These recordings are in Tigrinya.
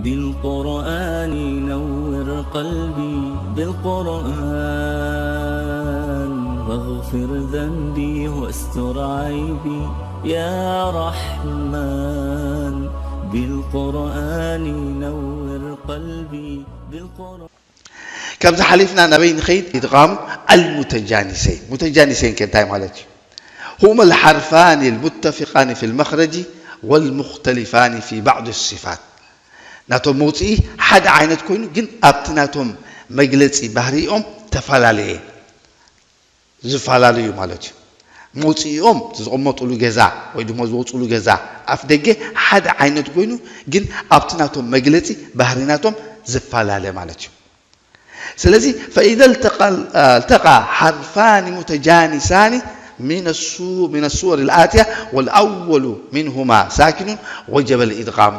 بالقرآن نور قلبي، بالقرآن واغفر ذنبي واستر عيبي، يا رحمن، بالقرآن نور قلبي، بالقرآن. ካብዚ ሓሊፍና ናበይ ንኸይድ? ኢድቓሙ ኣልሙተጃኒሰይን። ሙተጃኒሰይን ከ እንታይ ማለት እዩ? هما الحرفان المتفقان في المخرج والمختلفان في بعض الصفات። ናቶም መውፅኢ ሓደ ዓይነት ኮይኑ ግን ኣብቲ ናቶም መግለፂ ባህሪኦም ተፈላለየ ዝፈላለዩ ማለት እዩ። መውፅኢኦም ዝቕመጥሉ ገዛ ወይ ድማ ዝወፅሉ ገዛ ኣፍ ደገ ሓደ ዓይነት ኮይኑ ግን ኣብቲ ናቶም መግለፂ ባህሪ ናቶም ዝፈላለ ማለት እዩ። ስለዚ فإذا التقى التقى حرفان متجانسان من السو من الصور الآتية والأول منهما ساكن وجب الإدغام.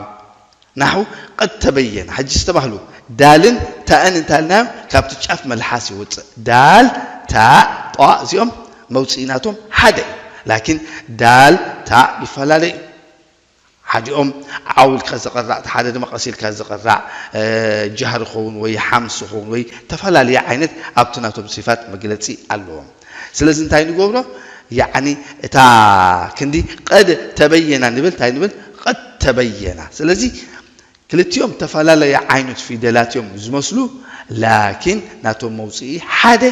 ናሑ ቀድ ተበየነ። ሕጂ ዝተባህሉ ዳልን ታእን እንታልናዮም ካብቲ ጫፍ መልሓስ ይወፅእ። ዳል፣ ታእ፣ ጧእ እዚኦም መውፅኢ ናቶም ሓደ እዩ። ላኪን ዳል፣ ታእ ይፈላለ እዩ። ሓዲኦም ዓው ኢልካ ዝቕራእ፣ እቲ ሓደ ድማ ቀስ ኢልካ ዝቕራእ፣ ጃህር ኸውን ወይ ሓምስ ኸውን ወይ ተፈላለየ ዓይነት ኣብቲ ናቶም ሲፋት መግለፂ ኣለዎም። ስለዚ እንታይ ንገብሮ? ያዕኒ እታ ክንዲ ቀድ ተበየና ንብል፣ እንታይ ንብል? ቀድ ተበየና። ስለዚ ክልቲኦም ተፈላለየ ዓይነት ፊደላት እዮም ዝመስሉ፣ ላኪን ናቶም መውፅኢ ሓደ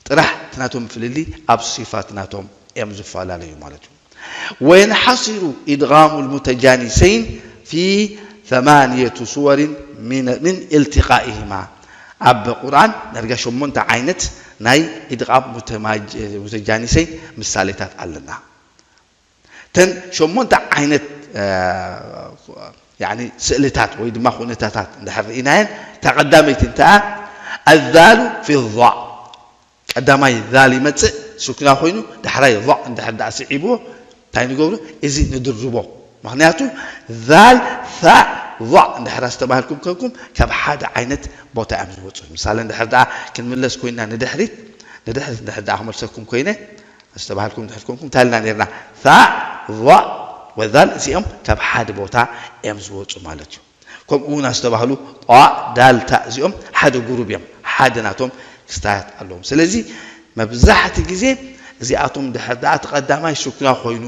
ጥራሕ እቲ ናቶም ፍልሊ ኣብ ሲፋት ናቶም እዮም ዝፈላለዩ ማለት እዩ። وينحصر إدغام المتجانسين في ثمانية صور من من التقائهما. ኣብ ቁርኣን ዳርጋ ሸሞንተ ዓይነት ናይ ኢድቓም ሙተማጅ- ሙተጃኒሰይን ምሳሌታት ኣለና። ተን ሸሞንተ ዓይነት ያኒ ስእልታት ወይ ድማ ኩነታታት እንድሕር ርኢናየን፣ እታ ቀዳመይቲ እንተኣ ኣዛሉ ፊ ضዕ፣ ቀዳማይ ዛል ይመፅእ ሱክና ኮይኑ ዳሕራይ ضዕ እንድሕር ደኣ ስዒብዎ እንታይ ንገብሮ? እዚ ንድርቦ። ምክንያቱ ዛል፣ ታ፣ ضዕ እንድሕር ዝተባህልኩም ከንኩም ካብ ሓደ ዓይነት ቦታ እዮም ዝወፁ። ምሳሌ እንድሕር ደኣ ክንምለስ ኮይና ንድሕሪት፣ ንድሕሪት እንድሕር ደኣ ክመልሰኩም ኮይነ ዝተባህልኩም እንድሕር ኮንኩም እንታይ ኢልና ነርና? ታ፣ ضዕ ወዛል እዚኦም ካብ ሓደ ቦታ እዮም ዝወፁ ማለት እዩ። ከምኡ እውን ዝተባህሉ ጣእ፣ ዳል፣ ታእ እዚኦም ሓደ ጉሩብ እዮም፣ ሓደ ናቶም ክስታያት ኣለዎም። ስለዚ መብዛሕቲ ግዜ እዚኣቶም ድሕር ደኣ እቲ ቀዳማይ ሱክና ኮይኑ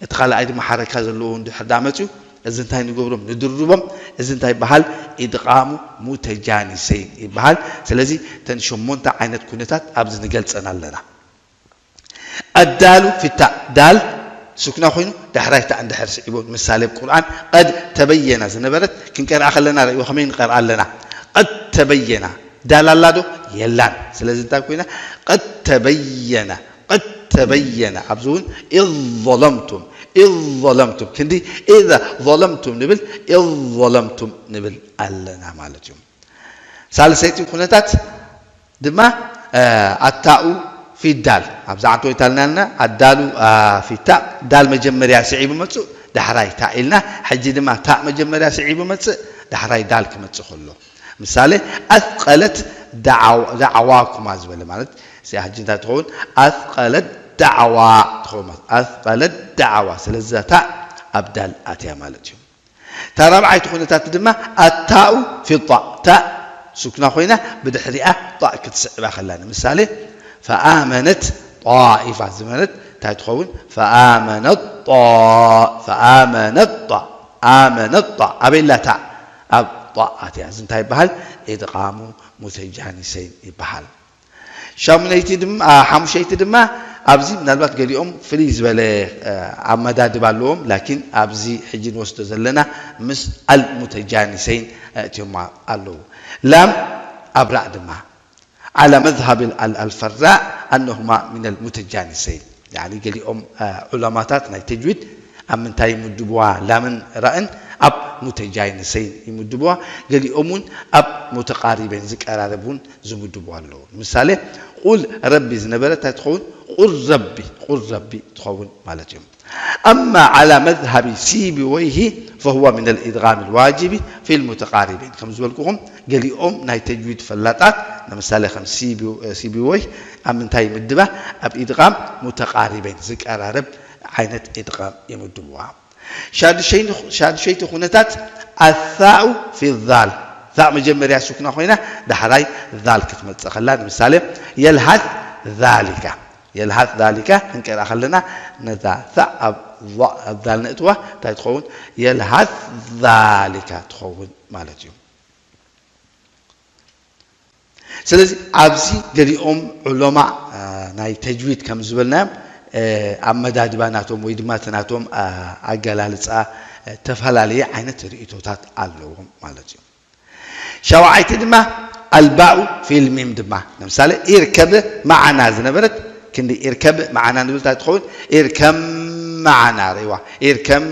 እቲ ካልኣይ ድማ ሓረካ ዘለዎ ድሕር ደኣ መፅዩ እዚ እንታይ ንገብሮም? ንድርቦም። እዚ እንታይ ይበሃል? ኢድቓሙ ሙተጃኒሰይን ይበሃል። ስለዚ እተን ሸሞንተ ዓይነት ኩነታት ኣብዚ ንገልፀን ኣለና። ኣዳሉ ፊታ ዳል ሱክና ኮይኑ ዳሕራይ ታእ እንድሕር ስዒቡ ምሳሌ ኣብ ቁርኣን ቀድ ተበየና ዝነበረት ክንቀርኣ ከለና ርእይዎ ከመይ ንቀርኣ ኣለና። ቀድ ተበየና ዳል ኣላ ዶ? የላን። ስለዚ እንታይ ኮይና? ቀድ ተበየና ቀድ ተበየና ኣብዚ እውን ኢዝ ظለምቱም ኢዝ ظለምቱም ክንዲ ኢዛ ظለምቱም ንብል ኢዝ ظለምቱም ንብል ኣለና ማለት እዩ። ሳልሰይቲ ኩነታት ድማ ኣታኡ ፊት ዳል ኣብዛ ዓንቶ ይታልና ኣለና ኣዳሉ ፊታ ዳል መጀመርያ ስዒቡ መፅእ ዳሕራይ ታ ኢልና ሕጂ ድማ ታ መጀመርያ ስዒቡ መፅእ ዳሕራይ ዳል ክመፅእ ከሎ ምሳሌ ኣስቀለት ዳዕዋኩማ ዝበለ ማለት እዚኣ ሕጂ እንታይ ትኸውን ኣስቀለት ዳዕዋ ትኸውን ማለት ኣስቀለት ዳዕዋ ስለዚ እዛ ታ ኣብ ዳል ኣትያ ማለት እዩ እታ ራብዓይቲ ኩነታት ድማ ኣታኡ ፊ ጣእ ታእ ሱክና ኮይና ብድሕሪኣ ጣእ ክትስዕባ ከላ ንምሳሌ ፈኣመነት ጣኢፋ ዝበለት እንታይ ትኸውን ፈኣመነት ጣእ ፈኣመነት ጣእ ኣመነት ጣእ ኣበይ ኣላ ታእ ኣብ ጣእ ኣትያ እዚ እንታይ ይበሃል ኢድቓሙ ሙተጃኒሰይን ይበሃል ሻሙነይቲ ድማ ሓሙሸይቲ ድማ ኣብዚ ምናልባት ገሊኦም ፍልይ ዝበለ ኣመዳድብ ኣለዎም ላኪን ኣብዚ ሕጂ ንወስዶ ዘለና ምስ ኣልሙተጃኒሰይን እትዮም ኣለዉ ላም ኣብራእ ድማ على مذهب الفراء أنهما من المتجانسين يعني ገሊኦም ዑለማታት ናይ ተጅዊድ ኣብ ምንታይ ይምድብዋ ላምን ራእን ኣብ ሙተጃኒሰይን ይምድብዋ ገሊኦም እውን ኣብ ሙተቃሪበይን ዝቀራረብ እውን ዝምድቡ ኣለዉ። ምሳሌ ቁል ረቢ ዝነበረ እንታይ ትኸውን? ቁል ረቢ፣ ቁል ረቢ ትኸውን ማለት እዩ። أما على مذهب سيبويه فهو من الإدغام الواجب في المتقاربين ከም ዝበልኩኹም ገሊኦም ናይ ተጅዊድ ፈላጣት ንምሳሌ ከም ሲቢወይህ ኣብ ምንታይ ምድባ ኣብ ኢድቓም ሙተቃሪበይን ዝቀራረብ ዓይነት ኢድቓም ይምድብዋ። ሻድሸይን-፣ ሻድሸይቲ ኩነታት ኣታኡ ፊ ዛል። ታእ መጀመርያ ሱክና ኮይና ዳሕራይ ዛል ክትመጽእ ከላ፣ ንምሳሌ የልሃት ዛሊካ። የልሃት ዛሊካ ክንቀርኣ ከለና ነታ ታእ ኣብ ዛ-፣ ኣብ ዛል ነእትዋ እንታይ ትኸውን? የልሃት ዛሊካ ትኸውን ማለት እዩ። ስለዚ ኣብዚ ገሊኦም ዑለማ፣ እ፣ ናይ ተጅዊድ ከም ዝበልናዮም፣ እ፣ ኣብ መዳድባ ናቶም ወይ ድማ እቲ ናቶም፣ እ፣ ኣገላልጻ፣ እ፣ ተፈላለየ ዓይነት ርእይቶታት ኣለዎም ማለት እዩ። ሻውዓይቲ ድማ ኣልባኡ ፊል ሚም ድማ፣ ንምሳሌ ኢርከብ መዓና ዝነበረት ክንዲ ኢርከብ መዓና ንብል እንታይ ትኸውን? ኢርከም መዓና፣ ርእይዋ፣ ኢርከም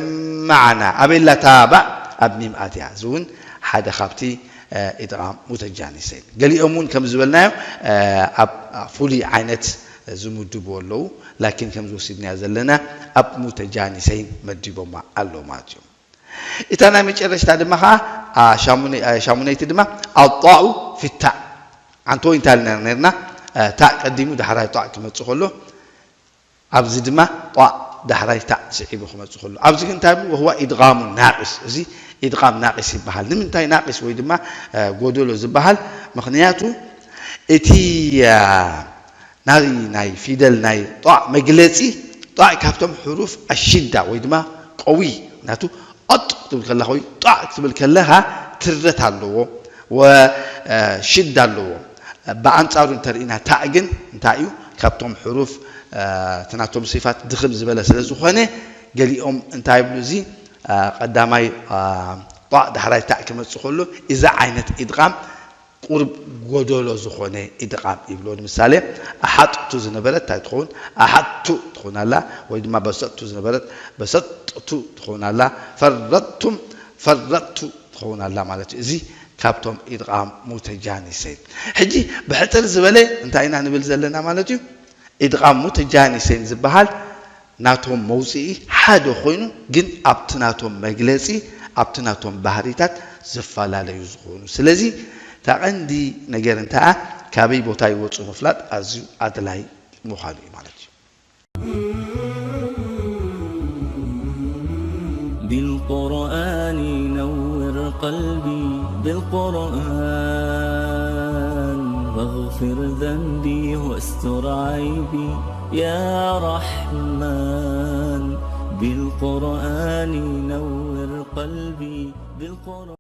መዓና። ኣበይ ኣላ እታ ባእ? ኣብ ሚም ኣትያ። እዚ እውን ሓደ ካብቲ፣ እ፣ ኢድቓም ሙተጃኒሰይን። ገሊኦም እውን ከም ዝበልናዮ፣ እ፣ ኣብ ፍሉይ ዓይነት ዝምድብዎ ኣለዉ። ላኪን ከምዚ ወሲድናዮ ዘለና ኣብ ሙተጃኒሰይን መዲቦማ ኣለዉ ማለት እዩ። እታ ናይ መጨረሽታ ድማ ኸዓ፣ ኣ፣ ሻሙነ-፣ ኣ፣ ሻሙነይቲ ድማ ኣጣኡ ፊታእ። ኣንተ እንታይ ኢልና ነርና? እ፣ ታእ ቀዲሙ ዳሕራይ ጣእ ክመጽእ ከሎ፣ ኣብዚ ድማ ጣእ ዳሕራይ ታእ ስዒቡ ክመጽእ ከሎ። ኣብዚ ግን እንታይ ይብሉ? ወህዋ ኢድጋሙ ናቂስ። እዚ ኢድጋም ናቂስ ይበሃል። ንምንታይ ናቂስ ወይ ድማ፣ እ፣ ጎደሎ ዝበሃል? ምኽንያቱ እቲ፣ እ፣ ናይ፣ ናይ ፊደል ናይ ጣእ መግለጺ፣ ጣእ ካብቶም ሕሩፍ ኣሽዳ ወይ ድማ ቀዊ፣ ምኽንያቱ ኦጥ ክትብል ከለኻ ወይ ጣእ ክትብል ከለኻ ትረት ኣለዎ፣ ወ-፣ እ፣ ሽዳ ኣለዎ። ብኣንጻሩ እንተርኢና ታእ ግን እንታይ እዩ? ካብቶም ሕሩፍ፣ እ፣ እቲ ናቶም ሲፋት ድኽም ዝበለ ስለ ዝኾነ፣ ገሊኦም እንታይ ይብሉ? እዚ፣ እ፣ ቀዳማይ፣ እ፣ ጣእ ዳሕራይ ታእ ክመጽእ ከሎ፣ እዚ ዓይነት ኢድጋም ቁሩብ ጎደሎ ዝኾነ ኢድቓም ይብሎ። ንምሳሌ፣ ኣሓጥቱ ዝነበረት እንታይ ትኸውን? ኣሓቱ ትኸውን ኣላ፣ ወይ ድማ በሰጥቱ ዝነበረት በሰጥቱ ትኸውን ኣላ። ፈረጥቱም፣ ፈረጥቱ ትኸውን ኣላ ማለት እዩ። እዚ ካብቶም ኢድቓም ሙተጃኒሰይን። ሕጂ ብሕጽር ዝበለ እንታይ ኢና ንብል ዘለና ማለት እዩ? ኢድቓም ሙተጃኒሰይን ዝበሃል ናቶም መውጽኢ ሓደ ኮይኑ፣ ግን ኣብቲ ናቶም መግለጺ፣ ኣብቲ ናቶም ባህሪታት ዝፈላለዩ ዝኾኑ። ስለዚ፣ እታ ቀንዲ ነገር እንታይ እያ? ካበይ ቦታ ይወጹ ምፍላጥ ኣዝዩ ኣድላይ ምዃኑ እዩ ማለት እዩ። بالقرآن نور قلبي، بالقرآن واغفر ذنبي واستر عيبي، يا رحمن، بالقرآن نور قلبي، بالقرآن